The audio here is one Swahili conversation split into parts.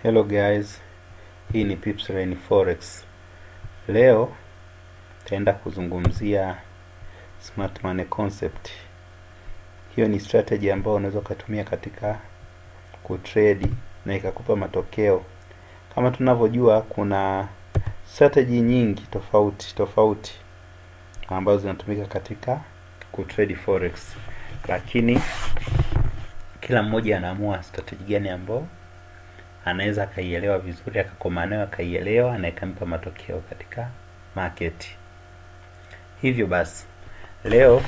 Hello guys, hii ni Pipsline Forex. Leo taenda kuzungumzia Smart Money Concept. Hiyo ni strategy ambayo unaweza kutumia katika kutrade na ikakupa matokeo. Kama tunavyojua kuna strategy nyingi tofauti tofauti ambazo zinatumika katika kutrade forex, lakini kila mmoja anaamua strategy gani ambayo anaweza akaielewa vizuri, akakoma nayo, akaielewa na ikampa matokeo katika market. Hivyo basi leo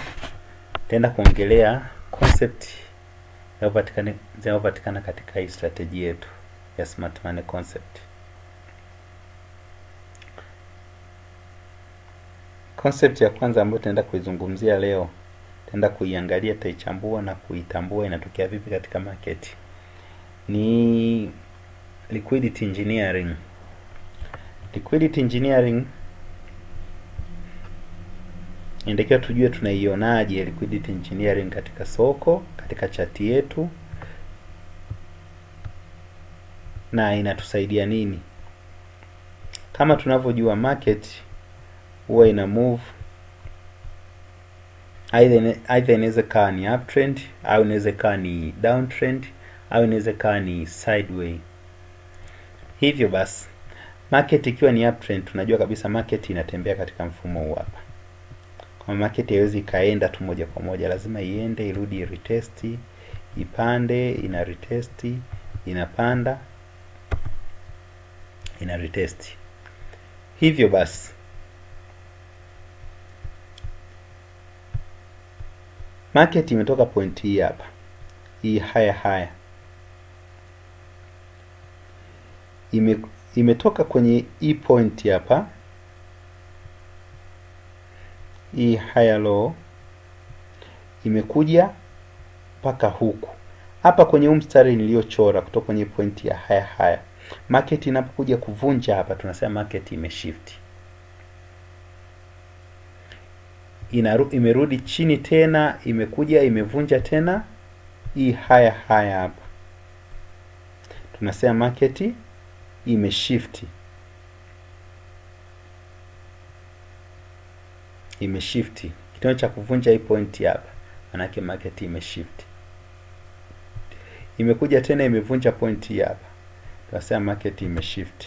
tutaenda kuongelea concept zinazopatikana katika hii strategy yetu ya Smart Money Concept. Concept ya kwanza ambayo tutaenda kuizungumzia leo, tutaenda kuiangalia, tutaichambua na kuitambua inatokea vipi katika market, ni liquidity engineering. Liquidity engineering inatakiwa tujue tunaionaje liquidity engineering katika soko, katika chati yetu, na inatusaidia nini. Kama tunavyojua market huwa ina move, either inaweza kuwa ni uptrend au inaweza kuwa ni downtrend au inaweza kuwa ni sideway. Hivyo basi market ikiwa ni uptrend, tunajua kabisa market inatembea katika mfumo huu hapa. Kwa market haiwezi kaenda tu moja kwa moja, lazima iende irudi retest, ipande, ina retest, inapanda, ina retest. Hivyo basi market imetoka point hii hapa, hii haya imetoka kwenye hii point hapa, hii higher low, imekuja mpaka huku hapa kwenye huu mstari niliochora kutoka kwenye point ya higher. Market inapokuja kuvunja hapa, tunasema market imeshift, imerudi chini tena, imekuja imevunja tena hii higher hapa, tunasema market imeshift, imeshift. Kitendo cha kuvunja hii point hapa, manake market imeshift. Imekuja tena imevunja point hii hapa, tunasema market imeshift.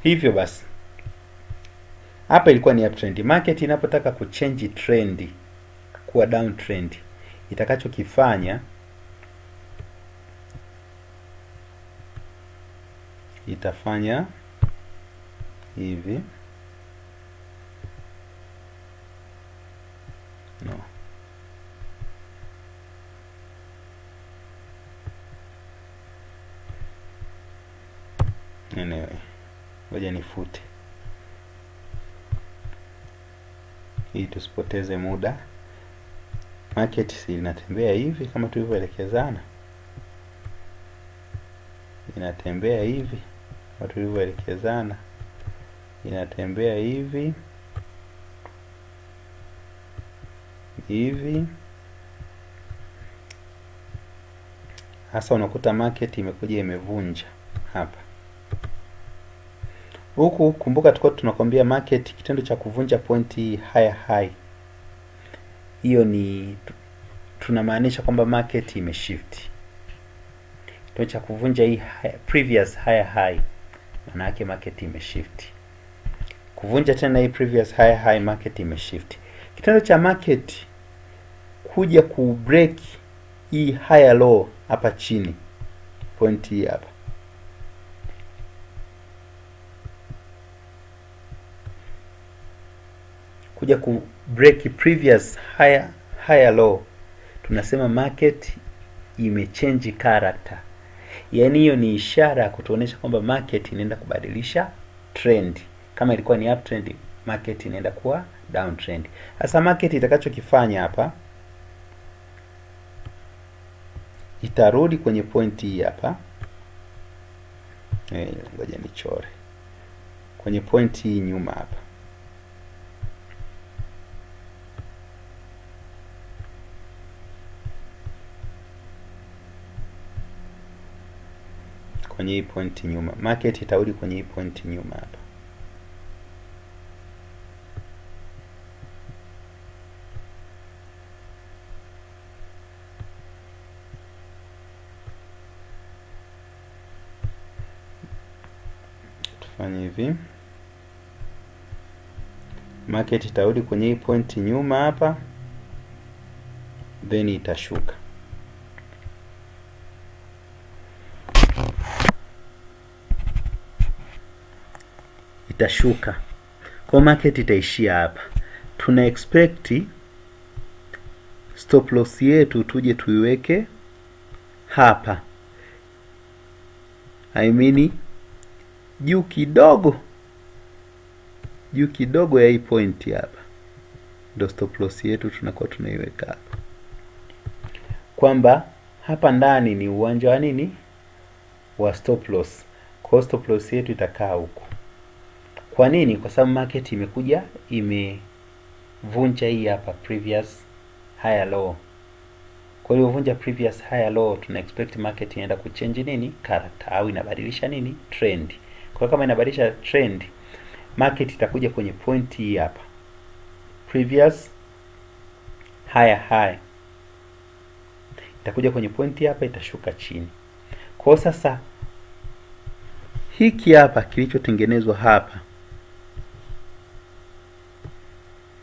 Hivyo basi hapa ilikuwa ni uptrend. Market inapotaka kuchange trend kuwa downtrend, itakachokifanya itafanya hivi. No. Anyway, ngoja nifute ili tusipoteze muda. Market si inatembea hivi kama tulivyoelekezana, inatembea hivi kama tulivyoelekezana, inatembea hivi hivi. Hasa unakuta market imekuja imevunja hapa huku. Kumbuka tulikuwa tunakwambia market kitendo cha kuvunja pointi higher high, hiyo ni tunamaanisha kwamba market imeshift. Kitendo cha kuvunja hii previous higher high, maana yake market imeshift. Kuvunja tena hii previous higher high, market imeshift. Kitendo cha market kuja ku break hii higher low hapa chini, point hii hapa, kuja ku break previous higher low, tunasema market imechange character. Yaani hiyo ni ishara kutuonesha kwamba market inaenda kubadilisha trend. Kama ilikuwa ni uptrend, market inaenda kuwa downtrend. Sasa market itakachokifanya hapa, itarudi kwenye point hii hapa. Ngoja nichore kwenye point hii nyuma hapa. kwenye hii point nyuma. Market itarudi kwenye hii point nyuma hapa. Tufanye hivi. Market itarudi kwenye hii point nyuma hapa, then itashuka. Itashuka. Kwa market itaishia hapa. Tuna expect stop loss yetu tuje tuiweke hapa. I mean juu kidogo. Juu kidogo ya hii point hapa. Ndio stop loss yetu tunakuwa tunaiweka hapa. Kwamba hapa ndani ni uwanja wa nini? Wa stop loss. Kwa stop loss yetu itakaa huko. Kwa nini? Kwa sababu market imekuja imevunja hii hapa previous higher low. Kwa hiyo vunja previous higher low, tuna expect market inaenda kuchange nini? Character, au inabadilisha nini? Trend. Kwa kama inabadilisha trend, market itakuja kwenye point hii hapa. Previous higher high. Itakuja kwenye point hapa, itashuka chini. Kwa sasa hiki hapa kilichotengenezwa hapa,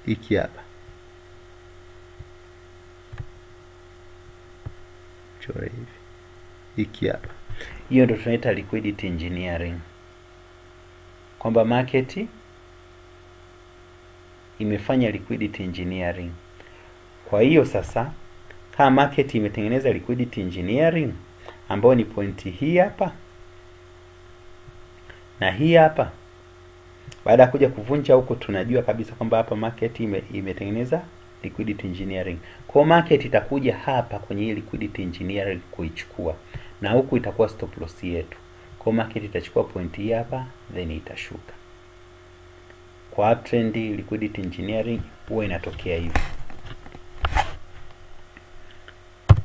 hiki hapa, chore hivi, hiki hapa, hiyo ndio tunaita liquidity engineering, kwamba market imefanya liquidity engineering. Kwa hiyo sasa kama market imetengeneza liquidity engineering ambayo ni point hii hapa na hii hapa, baada ya kuja kuvunja huko, tunajua kabisa kwamba hapa market imetengeneza liquidity engineering. Kwa market itakuja hapa kwenye hii liquidity engineering kuichukua, na huku itakuwa stop loss yetu. Kwa market itachukua point hii hapa, then itashuka. Kwa uptrend liquidity engineering huwa inatokea hivi.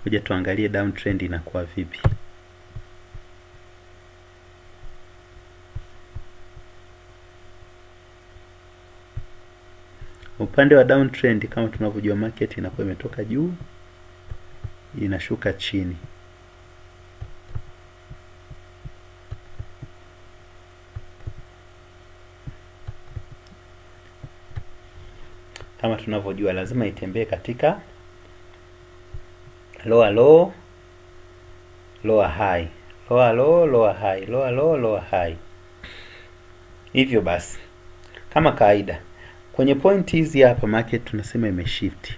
Kuja tuangalie downtrend inakuwa vipi. Upande wa downtrend kama tunavyojua, market inakuwa imetoka juu inashuka chini. Kama tunavyojua lazima itembee katika lower low, lower high, lower low, lower high, lower low, lower high. Hivyo basi kama kawaida kwenye point hizi hapa market tunasema imeshift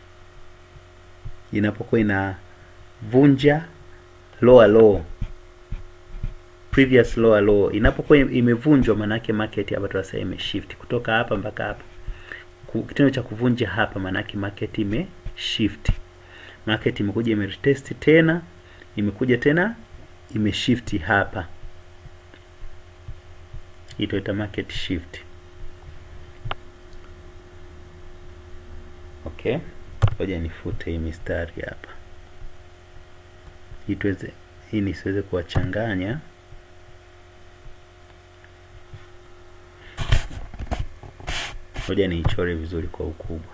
inapokuwa inavunja lower low, previous lower low. Inapokuwa imevunjwa, maana yake market hapa tunasema imeshift kutoka hapa mpaka hapa. Kitendo cha kuvunja hapa maana yake market imeshift. Market imekuja imeretest tena, imekuja tena imeshift hapa. Itaita market shift. Okay, ngoja nifute hii mistari hapa itweze, hii nisiweze kuwachanganya. Ngoja niichore vizuri kwa ukubwa.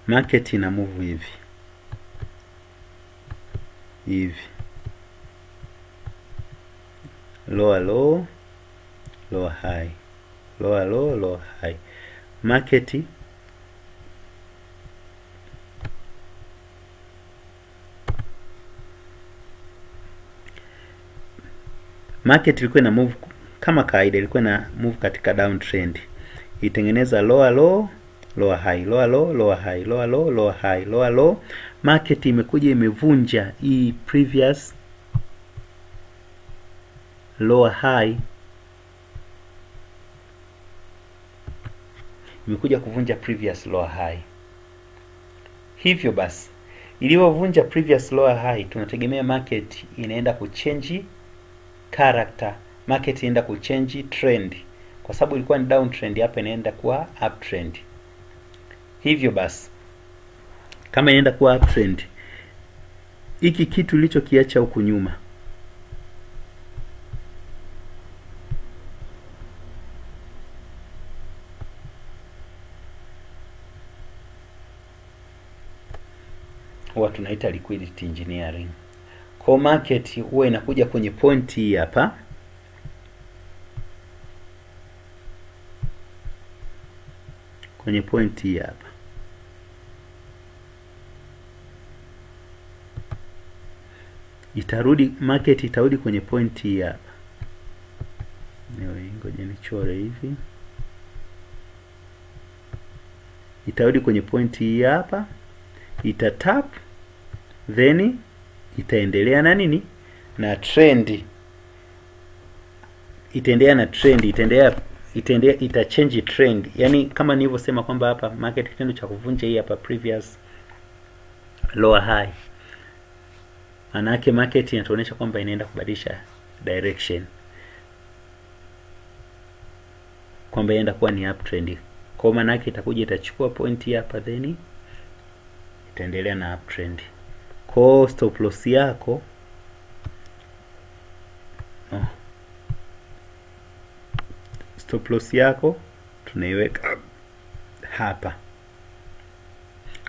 Market ina move hivi hivi, lower low, lower high, lower low, lower high. Market ilikuwa ina move kama kawaida, ilikuwa ina move katika downtrend, itengeneza lower low, lower high, lower low, lower high, lower low, lower high, lower low. Market imekuja imevunja hii previous lower high, imekuja kuvunja previous lower high. Hivyo basi iliyovunja previous lower high, tunategemea market inaenda kuchange character, market inaenda kuchange trend. Kwa sababu ilikuwa ni downtrend, hapa inaenda kuwa uptrend. Hivyo basi kama inaenda kuwa uptrend, hiki kitu ilichokiacha huku nyuma huwa tunaita liquidity engineering. Kwa market huwa inakuja kwenye point hii hapa, kwenye point hii hapa, itarudi market, itarudi kwenye point hii hapa. Ngoja nichore hivi. Itarudi kwenye point hii hapa, itatap, then itaendelea na nini? Na trend. Itaendelea na trend, itaendelea, itachange trend. Yani kama nilivyosema kwamba hapa market kitendo cha kuvunja hii hapa previous lower high, maana yake market inatuonyesha kwamba inaenda kubadilisha direction, kwamba inaenda kuwa ni uptrend. Kwa maana yake itakuja itachukua point hapa, then itaendelea na uptrend. Kwa stop loss yako, stop loss yako tunaiweka hapa.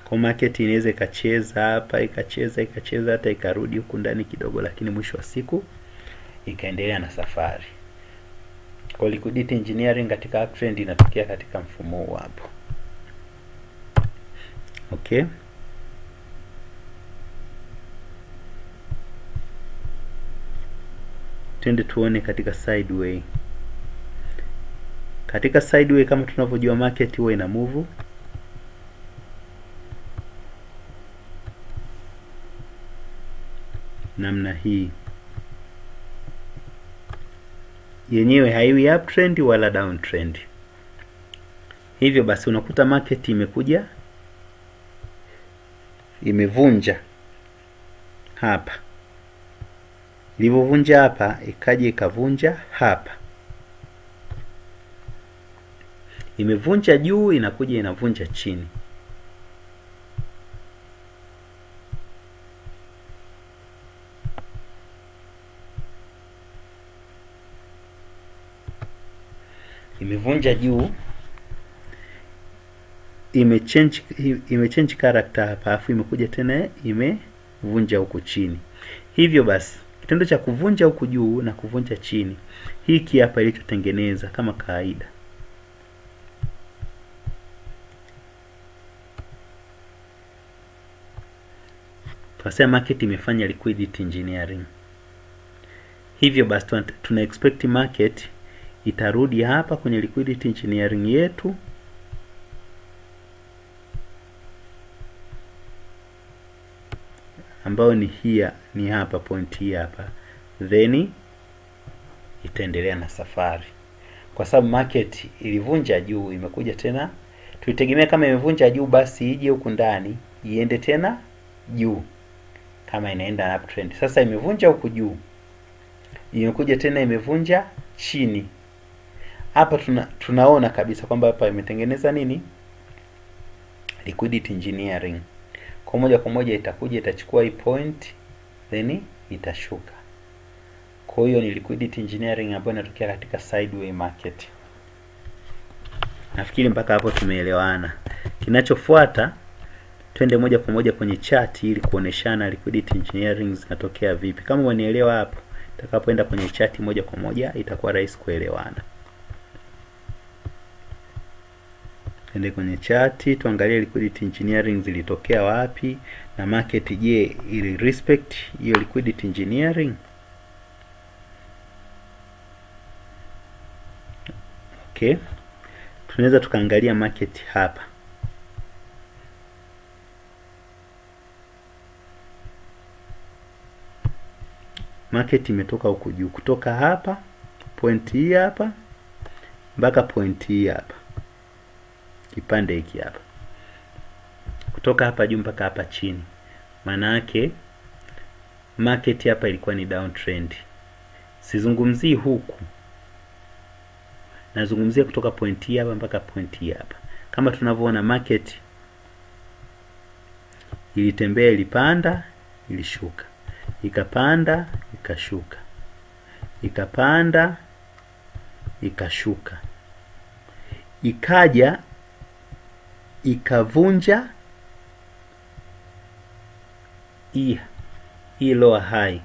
Kwa market inaweza ikacheza hapa, ikacheza ikacheza hata ikarudi huku ndani kidogo, lakini mwisho wa siku ikaendelea na safari. Kwa liquidity engineering katika uptrend inatokea katika mfumo huu hapo. Okay. Twende tuone katika sideway. Katika sideway kama tunavyojua market huwa ina move namna hii. Yenyewe haiwi uptrend wala downtrend. Hivyo basi unakuta market imekuja imevunja hapa. Ilivyovunja hapa ikaja ikavunja hapa. Imevunja juu, inakuja inavunja chini. Imevunja juu, imechange character hapa, afu imekuja tena imevunja huku chini. Hivyo basi kitendo cha kuvunja huku juu na kuvunja chini, hiki hapa ilichotengeneza kama kawaida. Tunasema market imefanya liquidity engineering. Hivyo basi tuna expect market itarudi hapa kwenye liquidity engineering yetu, ambayo ni here, ni hapa point hii hapa, then itaendelea na safari. Kwa sababu market ilivunja juu, imekuja tena, tuitegemea kama imevunja juu basi ije huku ndani iende tena juu kama inaenda uptrend. Sasa imevunja huku juu, imekuja tena imevunja chini. Hapa tunaona kabisa kwamba hapa imetengeneza nini? Liquidity engineering. Kwa moja itakuja itachukua hii point, then itashuka. Kwa hiyo ni liquidity engineering ambayo inatokea katika sideway market. Nafikiri mpaka hapo tumeelewana. Kinachofuata twende moja kwa moja kwenye chart ili kuoneshana liquidity engineering zinatokea vipi. Kama unanielewa hapo, nitakapoenda kwenye chart moja kwa moja itakuwa rahisi kuelewana. Twende kwenye chart tuangalie liquidity engineering zilitokea wapi na market je ili respect hiyo liquidity engineering. Okay. Tunaweza tukaangalia market hapa. Market imetoka huku juu, kutoka hapa point hii hapa mpaka point hii hapa, kipande hiki hapa, kutoka hapa juu mpaka hapa chini. Maana yake market hapa ilikuwa ni downtrend. Sizungumzii huku, Nazungumzia kutoka point hii hapa mpaka point hii hapa. Kama tunavyoona market ilitembea, ilipanda, ilishuka, ikapanda, ikashuka, ikapanda, ikashuka, ikaja ikavunja hii lower high.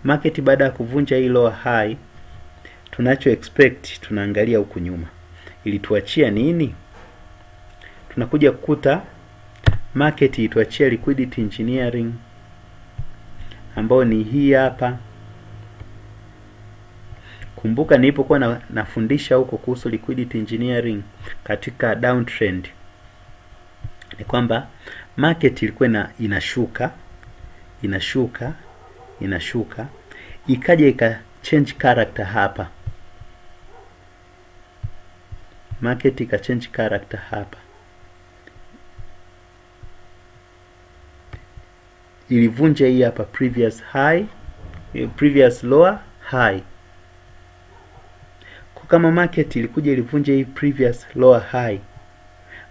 Market baada ya kuvunja hii lower high, tunacho expect, tunaangalia huku nyuma ilituachia nini? Tunakuja kukuta market ituachia liquidity engineering ambayo ni hii hapa. Kumbuka nilipokuwa nafundisha huko kuhusu liquidity engineering katika downtrend, ni kwamba market ilikuwa inashuka, inashuka, inashuka, ikaja ika change character hapa. Market ika change character hapa, ilivunja hii hapa previous high, previous lower high. Kwa kama market ilikuja ilivunja hii previous lower high,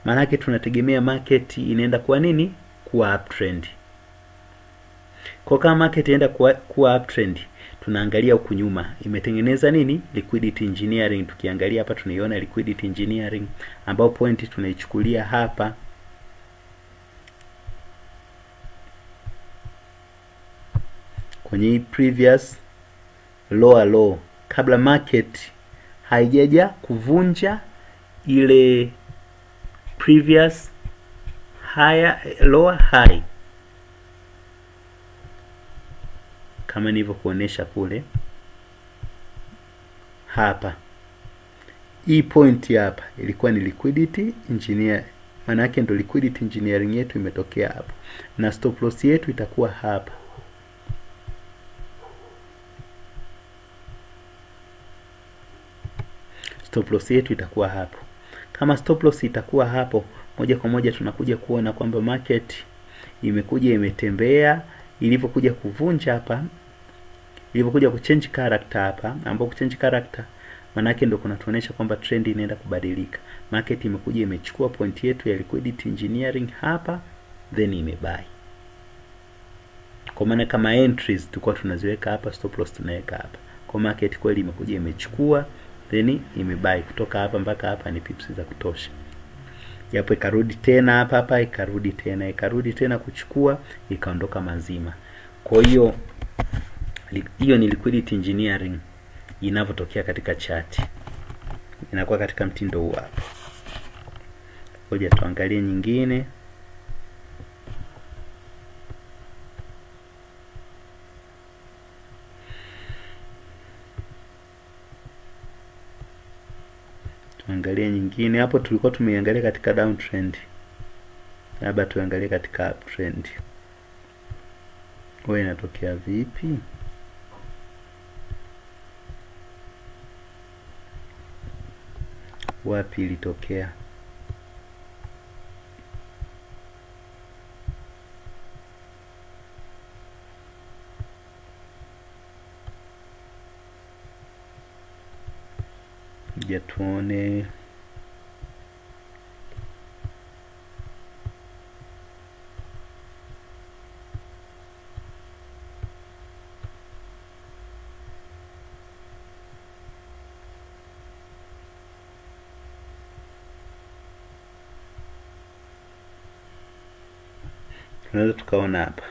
maana yake tunategemea market inaenda kwa nini? Kuwa uptrend. Kwa kama market inaenda kuwa uptrend, tunaangalia huku nyuma imetengeneza nini? Liquidity engineering. Tukiangalia hapa tunaiona liquidity engineering ambayo point tunaichukulia hapa. Kwenye previous lower low, kabla market haijaja kuvunja ile previous higher lower high, kama nilivyokuonesha kule hapa. Hii point hapa ilikuwa ni liquidity engineer, maana yake ndo liquidity engineering yetu imetokea hapo, na stop loss yetu itakuwa hapa. Stop loss yetu itakuwa hapo. Kama stop loss itakuwa hapo, moja kwa moja tunakuja kuona kwamba market imekuja imetembea, ilivyokuja kuvunja hapa, ilivyokuja kuchange character hapa, ambapo kuchange character maana yake ndio kunatuonesha kwamba trend inaenda kubadilika. Market imekuja imechukua point yetu ya liquidity engineering hapa, then imebuy. Kwa maana kama entries tulikuwa tunaziweka hapa, stop loss tunaweka hapa. Kwa market kweli imekuja imechukua, then imebuy kutoka hapa mpaka hapa ni pips za kutosha. Japo ikarudi tena hapa hapa, ikarudi tena, ikarudi tena kuchukua, ikaondoka mazima. Kwa hiyo hiyo ni liquidity engineering inavyotokea katika chart. Inakuwa katika mtindo huu hapa. Ngoja tuangalie nyingine. Tuangalie nyingine. Hapo tulikuwa tumeiangalia katika downtrend, labda tuangalie katika uptrend. Kwa inatokea vipi? Wapi ilitokea? Ja, tuone. Tunaweza tukaona hapa.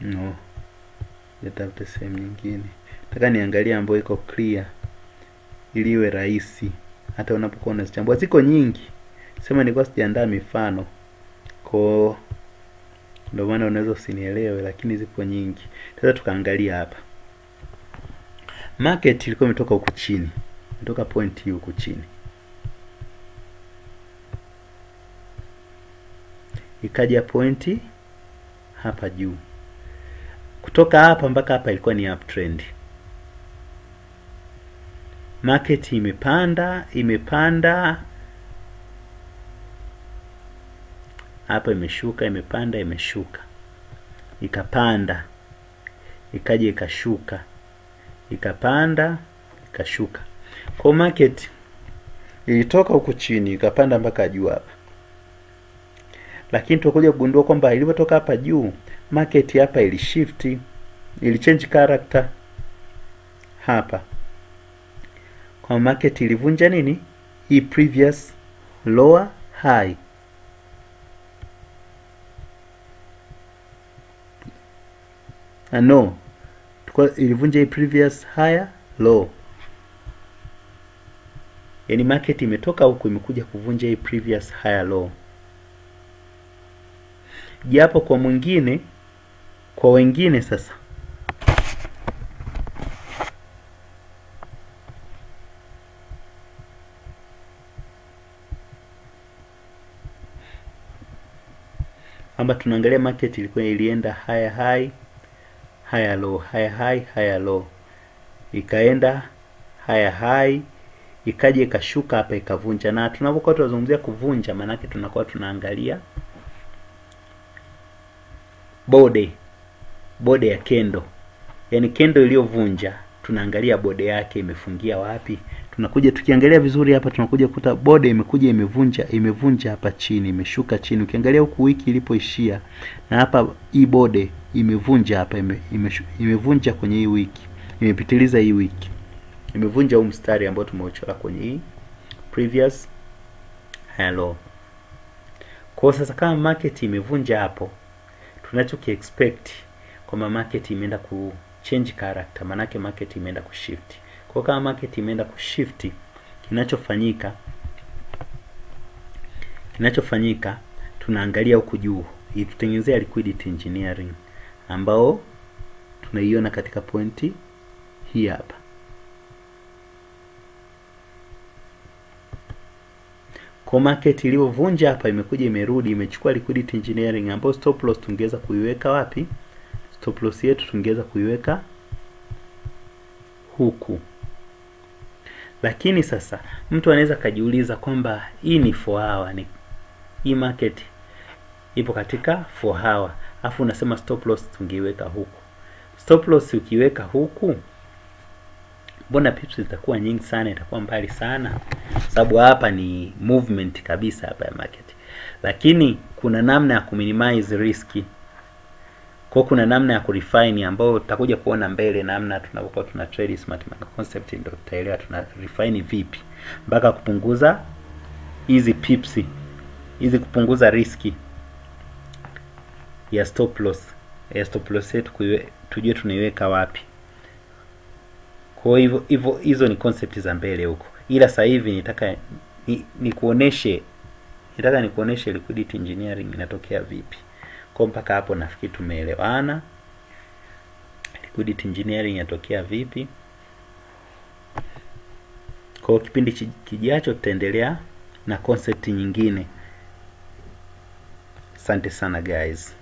No, nitafute sehemu nyingine. Nataka niangalie ambayo iko clear ili iwe rahisi hata unapokuwa unazichambua. Ziko nyingi, sema nilikuwa sijaandaa mifano, kwa ndio maana unaweza usinielewe, lakini zipo nyingi. Sasa tukaangalia hapa. Market ilikuwa imetoka huku chini, imetoka point hii huku chini, ikaja pointi hapa juu. Kutoka hapa mpaka hapa ilikuwa ni uptrend. Market imepanda, imepanda Hapa imeshuka, imepanda, imeshuka, ikapanda, ikaja ikashuka, ikapanda, ikashuka. Kwa market ilitoka huku chini ikapanda mpaka juu hapa, lakini tukakuja kugundua kwamba ilipotoka hapa juu market hapa ilishift, ilichange character hapa. Kwa market ilivunja nini? Hii previous lower high. No, ilivunja hii previous higher low. Yani market imetoka huku imekuja kuvunja hii previous higher low. Japo kwa mwingine, kwa wengine sasa amba tunaangalia market ilikuwa ilienda higher high, higher low, higher high, higher low, ikaenda higher high, ikaja ikashuka hapa ikavunja. Na tunapokuwa tunazungumzia kuvunja, maana yake tunakuwa tunaangalia bode ya kendo, yani kendo iliyovunja tunaangalia bode yake imefungia wapi. Tunakuja tukiangalia vizuri hapa tunakuja kukuta bode imekuja imevunja hapa chini, imeshuka chini. Ukiangalia huku wiki ilipoishia na hapa hii bode imevunja hapa, imevunja kwenye hii wiki, imepitiliza hii wiki, imevunja huu mstari ambao tumeuchora kwenye hii previous high low. Kwa sasa kama market imevunja hapo, tunachoki expect kwamba market imeenda ku change character, manake market imeenda kushift. Kwa kama market imeenda kushift, kinachofanyika tunaangalia huku juu itutengenezea liquidity engineering ambao tunaiona katika pointi hii hapa. Kwa market iliyovunja hapa imekuja imerudi imechukua liquidity engineering ambayo stop loss tungeweza kuiweka wapi? Stop loss yetu tungeweza kuiweka huku. Lakini sasa mtu anaweza kajiuliza kwamba hii ni 4 hour, ni hii market ipo katika 4 hour, afu unasema stop loss tungeiweka huku. Stop loss ukiweka huku, mbona pips zitakuwa nyingi sana, itakuwa mbali sana, sababu hapa ni movement kabisa hapa ya market. Lakini kuna namna ya kuminimize risk. Kwa kuna namna ya kurefine ambayo tutakuja kuona mbele, namna tunapokuwa tuna trade smart money concept ndio tutaelewa tuna refine vipi mpaka kupunguza hizi pips, hizi kupunguza riski ya stop loss, ya stop loss yetu tujue tunaiweka wapi. Kwa hivyo hizo ni concept za mbele huko. Ila sasa hivi nitaka nikuoneshe liquidity engineering inatokea vipi. Kwa mpaka hapo nafikiri tumeelewana liquidity engineering inatokea vipi. Kwa kipindi kijacho tutaendelea na concept nyingine. Asante sana guys.